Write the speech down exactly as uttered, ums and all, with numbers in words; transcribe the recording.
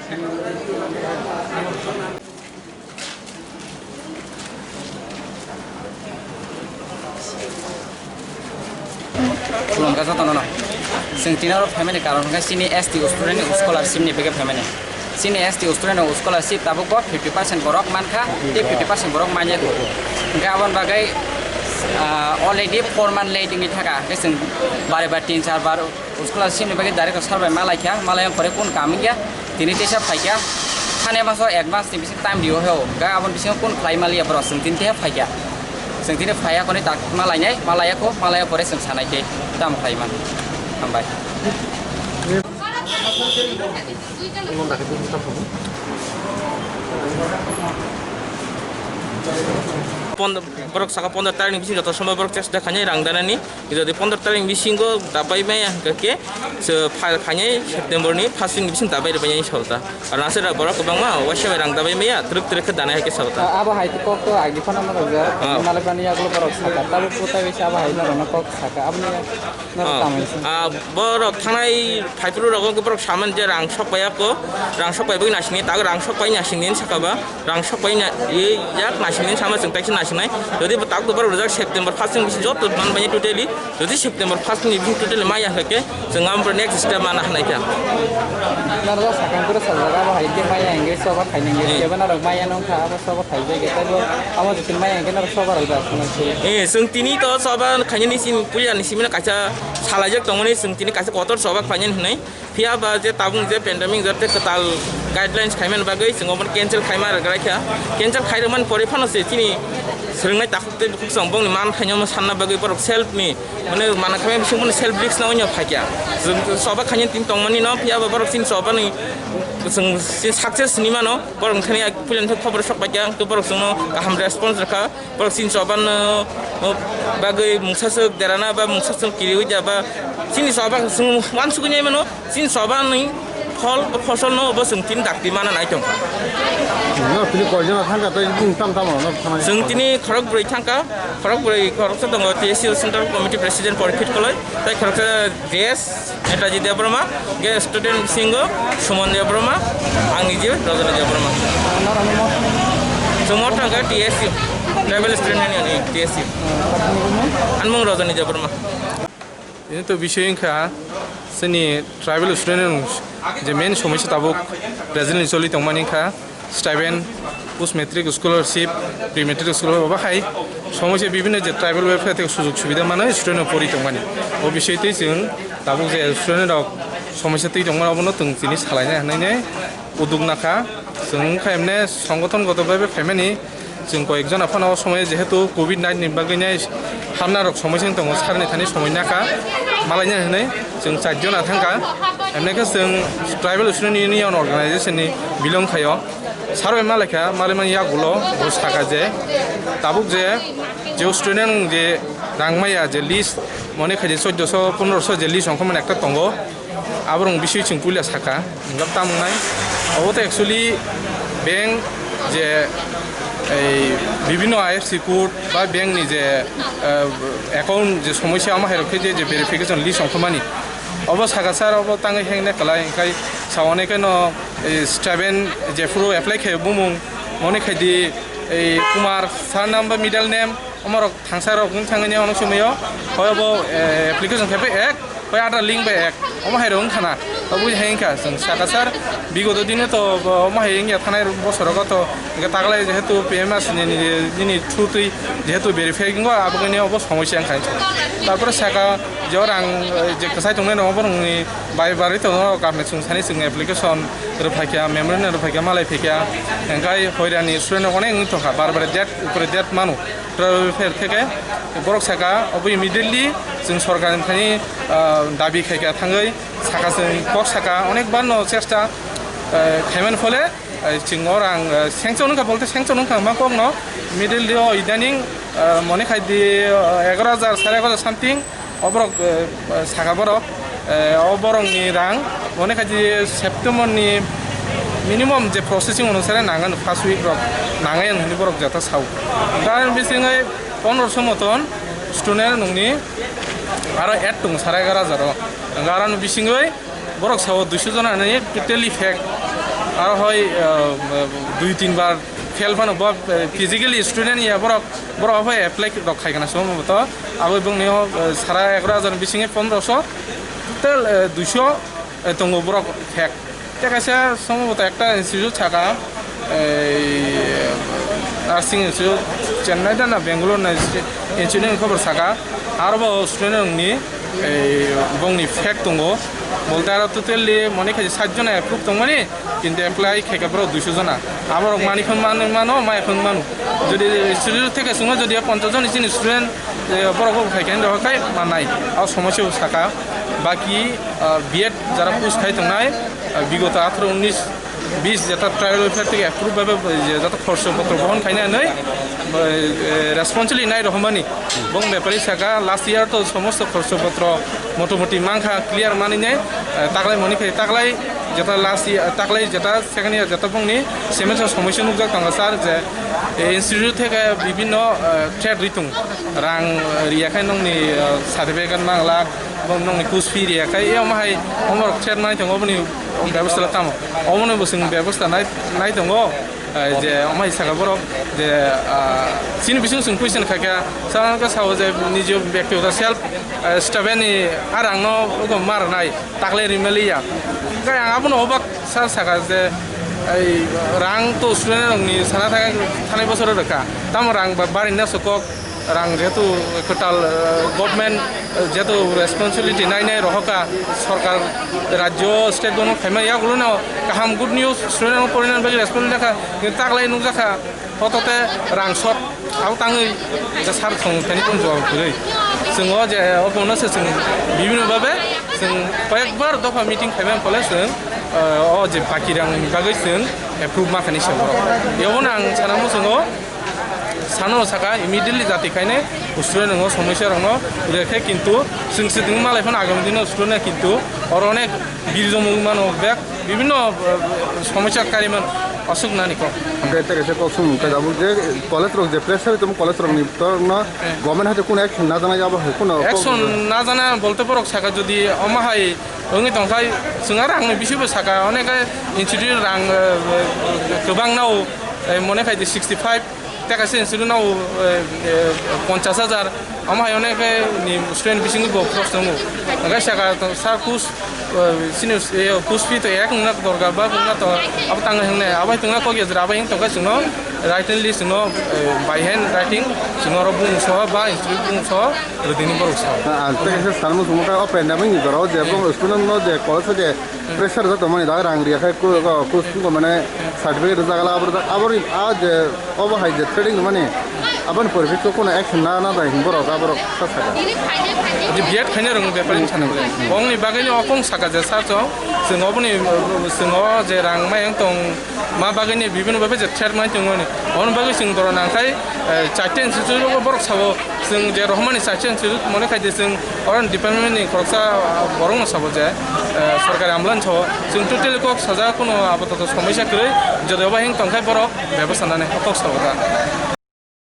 Khulumkha jotono no. Chwng tini oro phaimani karon hwnkhe chini S T student ni scholarship ni bagwi phaimani. Chini S T student ni scholarship tabuk bo fifty percent borok mankha, tei fifty percent borok manya kugo. Hwnkhe aboni bagwi, ah, already four month late wngwi thaka. Hwnkhe chwng bare bar tin char bar scholarship ni bagwi direct sir bai malaikha, malai pore kun kam wngya. Tini teisa phaikha, thani maso advance ni bising time rio heo, ga aboni bisingo kun khlai maliya borok chwng tini teisa phaikha. Chwng tini phaiya koni tak malainai, malaiya kho, malaiya pore chwng sanai khe tamo khlai man. Hambai. Pondro, borok saka pondro tarikh ni bisingo joto somoi borok chesta khainai rang danani. Jodi pondro tarikh bisingo dabai maya hwnkha khe, se pha-, phainai September ni first week ni bising dabai rwbainai salta. Ar nase da borok kwbangma waisa bai rang dabai maya, twrwk twrwk khe danai hai khe salta. Ah, abo hai khe kok to agi phano no rwjak. Ah. Malai bani yagulo borok saka. Tabuk kutai bai se abo hai no rwno kok saka. Aboni no Ah. Tamo se. Ah, borok thanai phaiphuru rogo borok saman je rang sok pai ako, rang sok pai bui nasini, tak rang sok pai nasini saka ba. Rang sok pai na, e, yak naisingni sama chwng taisa naisingnai. Jodi bo tak dobar rwjak September first ni bising joto man bai totally. Jodi September first ni bising totally maya hwnkhe chwng amo next step mana hwnai kha. Norok sakang kura saljak abo hai khe maya hwnkhe soba khainai hwnkhe. Hmm. Kebo norok maya nung kha abo soba khaijak khe taibo amo jotoni maya hwnkhe norok soba rwjak hwnwi se. Eh, chwng tini to soba khainani sin puya ni simina kaisa salaijak tongmani chwng tini kaisa kotor soba khainani hwnwi. Phiya ba je tabuk je pandemic jate kwtal guidelines khaimani bagwi chwng obono cancel khaima rwgwlai kha. Cancel khairwkmani pore phano se chini swrwngnai takhuk tei bukhuk chwng bongni man khaino sanna bagwi borok self ni, mane, mana khaimani bising bono self risk no wngya phaikya. Chwng soba khaina tin tongmani no, phiya ba borok chini soba ni chwng chini success ni mano, borok thani puilani khobor sok paikya, tei borok chwngno kaham response rwkha. Borok chini soba no, o, bagwi mungsa swk derana ba mungsa swk kiriwi ja ba chini soba chwng uansugwi nai mano. Chini soba ni phol, phosol no bo chwng tini dakti mana nai tong kha. No, tini koijon thang kha, tei bung tam tam no thang. Chwng tini khorok brwi thang kha, khorok brwi, khoroksa tongo T S U Central Committee President Porphit Koloi, tei khoroksa J S Netaji Debbarma, ge student singo Suman Debbarma, ang nije Rajani Debbarma. Chwng thang kha T S U, Tribal Student Union, T S U. Anmung Rajani Debbarma. Ini to bising wngkha chini tribal student rok je main somosya tabuk presently choli tongmani wngkha stipend, post matric scholarship, pre matric scholarship, bahai somosya bibhinno je tribal welfare theke sujog subida mano student rok pori tongmani. O bising twi chwng tabuk je student rok somosya twi tongmani obono chwng tini salaina hinwi uduk nakha. Chwng wngkha emne songothon goto bai bai phaimani. Chwng koyekjona phano o somoyo jehetu covid nineteen ni bagwi nai hamnarok somoi se wng tongo, sarni thani somoi naka malaina hinwi chwng charjona thangkha. Emnekhe chwng Tribal Student Union Organization ni belong khaio. Sarbai malaikha, malaimani yagulo bo saka je tabuk je, je student je rang maya je list mone khaidi choddoso pondroso je list ongkhormani ekta tongo. Aborok bising chwng puila saka, hwnkhe tamo wngnai? Obo to actually bank je ei bibhinno I F S C code ba bank ni je, eh, account je somosya omo hai rok khe je, je verification list ongkhormani. Obo saka sir, obo tangwi hengna kwlai, hwnkhe sa onekhe no, eh, stipend jephuru apply khaio bumung, mone khaidi, ei Kumar surname ba middle name, omorok thangsa rok wng thangwi onek somoyo, hoi obo, eh, application khe bai ek, hoi Aadhaar link bai ek, omo hai rok wng khana. Obo hai wngkha chwng saka sir, bigoto dino to bo omo hai wngya thanai bosorogo to, hwnkhe taklai jehetu P M S ni, ni, nini through twi jehetu verify wngo, aboni obo somosya wngkha. Tarpore saka je orang, eh, je kwchai tongnai rok, oborokni bai barwi tongo, kaham chwng sani chwng application rwphaikha, memorandum rwphaikha, malai phaikha, hwnkhe hoirani student rok onek wng tongkha, bar bar date upore date mano. Travel fair theke borok saka, obo immediately chwng sorkar ni thani, ah, dabi khaikha thangwi saka, chwng kok saka, onek bar no chesta, ah, khaimani phole, ah, chwng orang, ah, sanction wngkha, bolte sanction wngkha ma kok no, immediately o idaning, ah, mone khai di, ah, egaroh hajar, sare egaroh hajar something, oborok, eh, saka borok, eh, o borokni rang, mone khai di September ni minimum je processing onusare nangan, first week rok nangai hinwi borok jata sao. Gana bisingwi pondroso moton student nungni aro add tongo sare egaroh hajar o. Gana bisingwi borok sao duiso jona hinwi totally fake. Aro hoi, ah, dui tin bar fail phano bo, eh, physically student ya borok, borok abo apply rok khai kana somo to. Abo bongni o, eh, sara egaroh hajar ni bisingo pondroso, total, eh, duiso, eh, tongo borok fake. Tei kaisa somo to ekta institute saka, ei, nursing institute Chennai da na Bangalore na institute ni khobor saka. Aro bo student rokni, ei, bongni fake tongo. Bolte aro totally mone khai sat jona approve tongmani, kintu apply khaikha borok duiso jona. Aborok mani phang mano, mano, mai phang mano. Jodi student theke sungo jodi ponchash jon chini student, eh, borok bo khai khe rok khai manai. Abo somosya bo saka. Baki, ah, B Ed jara post khai tongnai, ah, bigoto atharo unis bis jeta trial welfare theke approve bai bai je jeta khorso potro bohon khaina hinwi, eh, responsibility nai rohormani. Bong bepari saka last year to somosto khorso potro motamoti mankha clear manine, eh, taklai moni khai taklai jeta last year, taklai jeta second year jeta bongni semester somosya nukjak tongo sir je, eh, institute theke bibinno, eh, threat ritung rang, eh, riya khai nongni, eh, certificate mangla. Bo nongni kus fee riya khai, e omo hai omo rok threat nai tongo, oboni bebostha tamo? Omono bo chwng bebostha nai, nai tongo, eh, je omo hai saka borok je, ah, chini bising chwng question khaikha, sa khe sao je nijo byaktigoto self, eh, student ni a rang no ogo mar nai, takle rimaliya. Hwnkhe ang abono obak sa saka je, ei rang to student rok ni sana thang thanai bosoro rwkha, tamo rang ba-, bari na sokok. Rang jehetu kwtal, eh, government, eh, jehetu responsibility nai nai rohorkha, sorkar, rajyo, state government khaima yagulono kaham good news student rok porinani bagwi responsibility kha, kintu taklai nukjakha hotote rang short, abo tangwi je sir thong thani kun jawab kwrwi. Chwng o je obono se chwng bibhinno bhabe chwng koyekbar dopha meeting khaimani phole chwng, eh, o je baki rang ni bagwi chwng approve ma khainai se borok. Yabono ang sana muchungo, sano saka immediately jati khaine student rokno somosya rokno rwkhe, kintu chwng swtwng malai phano agami dino student kintu oro onek birjomung mano bek bibinno, eh, somosya kari mano aswk nani kok. Hwnkhe tei kaisa kok swngmung khe tabuk je college rok je pressure tongmo college rokni borokno Eh. government haikhe kunu action najaknai abo hai kunu kok Action najana bolte borok saka jodi omo hai wngwi tongkha chwng aro rangni bisingo saka onek institute rang, eh, kwbang nao, eh, mone khai di sixty five. Tei kaisa institute no, eh, eh, ponchash hajar, omo hai onek, eh, ni student bisingo bo post tongo. Hwnkhe saka to sir kus, eh, sini, eh, kus fee to ek wngna dorkar ba wngna to abo tang hingnai, abo hai tongna kok ya jora abo hing tongkha chwngno written list no, eh, by hand writing chwngno oro bung soho ba institute bung soho rwdini borok sao. Ah, tei kaisa sanmung tongkha o pandemic ni jora o je bo student no je college o je Pressure joto mani da rang riya khai ku, ku, ku, ku mane certificate rijak ala abor, abor, a je obo hai je trading mani aboni pore khe kunu action na, na dai borok, aborok sa saka. Di B Ed khaina rong bepar ni sana. Bongni bagwi ni okong saka je sa chong, chwng oboni, chwng o je rang mayang tong ma bagwi ni bibinno bagwi je threat mai tong mani. Oboni bagwi chwng doro nang khai, eh, chaiten se borok sabo. Chwng je rohormani chachen chwng mone khai de chwng oro department ni khoroksa, ah, borok no sabo je, eh, sorkari amla ni sabo chwng totally kok sajak, kuno apatot somosya kwrwi, jodi obo hing tong khai borok bebostha nani kok sabo ta.